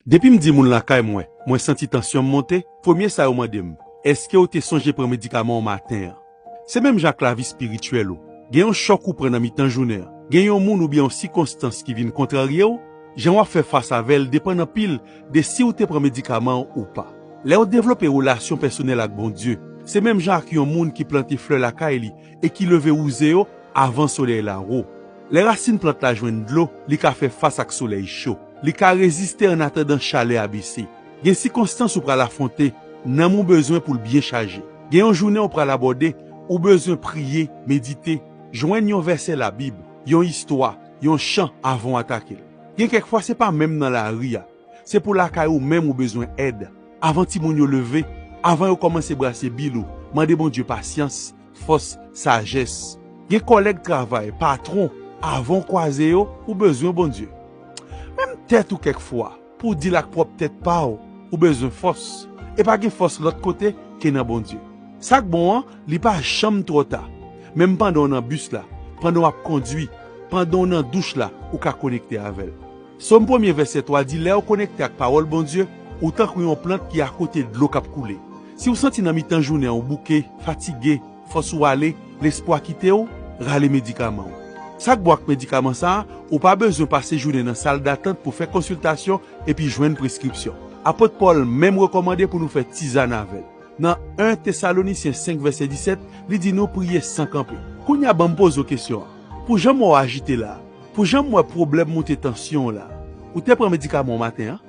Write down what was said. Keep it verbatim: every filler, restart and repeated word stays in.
Depi m di moun lakay mwen, mwen santi tansyon m monte, premye sa yo mande m, èske w te sonje pran medikaman w maten an? Se menm jan ak lavi espirityèl ou. Gen yon chòk ou pran nan mitan jounen an. Gen yon moun oubyen yon sikonstans ki vin kontrarye w. Jan w ap fè fas avè l depann anpil de si w te pran medikaman w ou pa. Lè w devlope relasyon pèsonèl ak Bondye, se menm jan ak yon moun ki plante flè lakay li e ki leve wouze yo avan solèy la wo. Lè rasin plant la jwenn dlo, li ka fè fas ak solèy cho. Li ka reziste annatandan chalè a bese. Gen sikonstans ou pral afwonte, nanm ou bezwen pou l byen chaje. Gen yon jounen ou pral abòde, ou bezwen priye, medite, jwenn yon vèsè Labib, yon istwa, yon chan avan w atake l. Gen kèk fwa se pa menm nan lari a. Se pou lakay ou menm ou bezwen èd. Avan timoun yo leve, avan yo kòmanse brase bil ou, mande Bondye pasyans, fòs, sajès. Gen kòlèg travay, patwon, avan w kwaze yo, ou bezwen Bondye. Menm tèt ou kèk fwa, pou w deal ak pwòp tèt pa w, ou bezwen fòs. E pa gen fòs lòt kote ke nan Bondye. Sa k bon an, li pa janm twò ta. Menm pandan w nan bis la, pandan w ap kondui, pandan w nan douch la, ou ka konekte avè l. Sòm premye vèsè twa di lè w konekte ak pawòl Bondye, ou tankou yon plant ki akote dlo k ap koule. Si w santi nan mitan jounen an ou bouke, fatige, fòs ou ale, lespwa kite w, rale medikaman w. Sa k bon ak medikaman sa a, ou pa bezwen pase jounen nan sal datant pou fè konsiltasyon epi jwenn preskripsyon. Apot Pòl menm rekòmande pou nou fè tizàn avè l. Nan en Tesalonisyen senk vèsè disèt, li di nou priye san kanpe. Kounye a ban m poze w kesyon an. Pou jan m wè w ajite la, pou jan m wè pwoblèm moute tansyon w la, ou te pran medikaman w maten an?